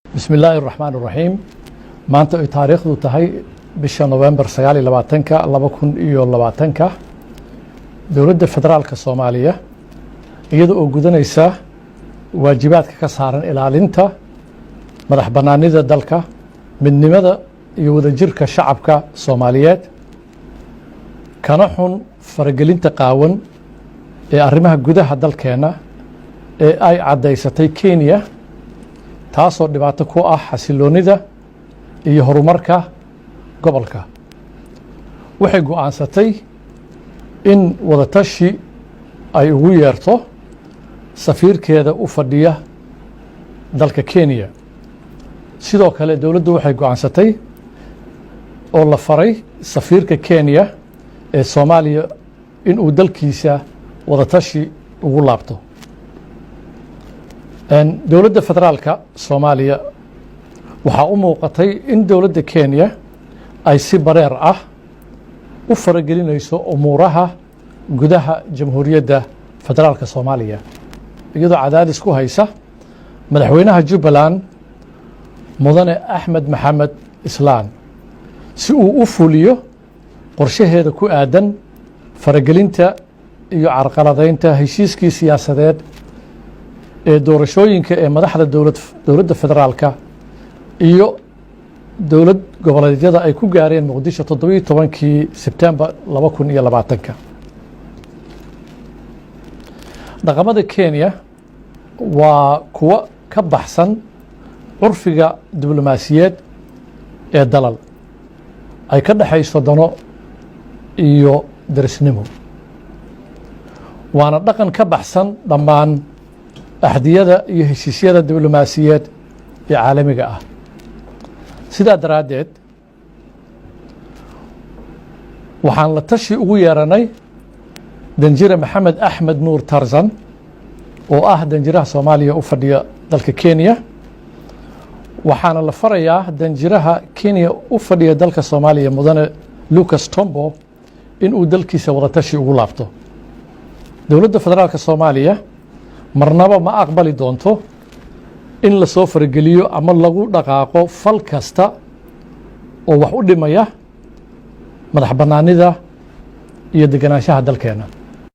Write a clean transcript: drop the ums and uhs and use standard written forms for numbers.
Bismi illaahi araxmaan iraxiim. Maanta ay taariikhdu tahay bisha November 29-ka 2020-ka, Dowladda Federaalka Soomaaliya, iyada oo gudanaysa waajibaadka ka saaran ilaalinta madax bannaanida dalka, midnimada iyo wadajirka shacabka Soomaaliyeed, kana xun faragelinta qaawan ee arrimaha gudaha dalkeenna ee ay caddaysatay Kenya, taasoo dhibaato ku ah xasiloonida iyo horumarka gobolka, waxay go'aansatay in wadatashi ay ugu yeerto safiirkeeda u fadhiya dalka Kenya. Sidoo kale, dowladdu waxay go'aansatay oo la faray safiirka Kenya ee Soomaaliya in uu dalkiisa wadatashi ugu laabto. Dowladda Federaalka Soomaaliya waxaa u muuqatay in dowladda Kenya ay si bareer ah u faragelinayso umuuraha gudaha Jamhuuriyadda Federaalka Soomaaliya, iyadoo cadaadis ku haysa madaxweynaha Jubbaland, Mudane Axmed Maxamed Islaan, si uu u fuliyo qorshaheeda ku aadan faragelinta iyo carqaladaynta heshiiskii siyaasadeed ee doorashooyinka ee madaxda dowladda federaalka iyo dowlad goboleedyada ay ku gaareen Muqdisho 17-kii Sebtembar 2020-ka. Dhaqamada Kenya waa kuwo ka baxsan curfiga diblomaasiyeed ee dalal ay ka dhexayso dano iyo darisnimo, waana dhaqan ka baxsan dhammaan axdiyada iyo heshiisyada diblomaasiyeed ee caalamiga ah. Sidaa daraaddeed, waxaan la tashi ugu yeeranay danjire Maxamed Axmed Nuur Tarzan, oo ah danjiraha Soomaaliya u fadhiya dalka Kenya, waxaana la farayaa danjiraha Kenya u fadhiya dalka Soomaaliya, Mudane Lucas Tombo, in uu dalkiisa wadatashi ugu laabto. Dowladda Federaalka Soomaaliya marnaba ma aqbali doonto in lasoo farageliyo ama lagu dhaqaaqo fal kasta oo wax u dhimaya madax bannaanida iyo deganaanshaha dalkeena.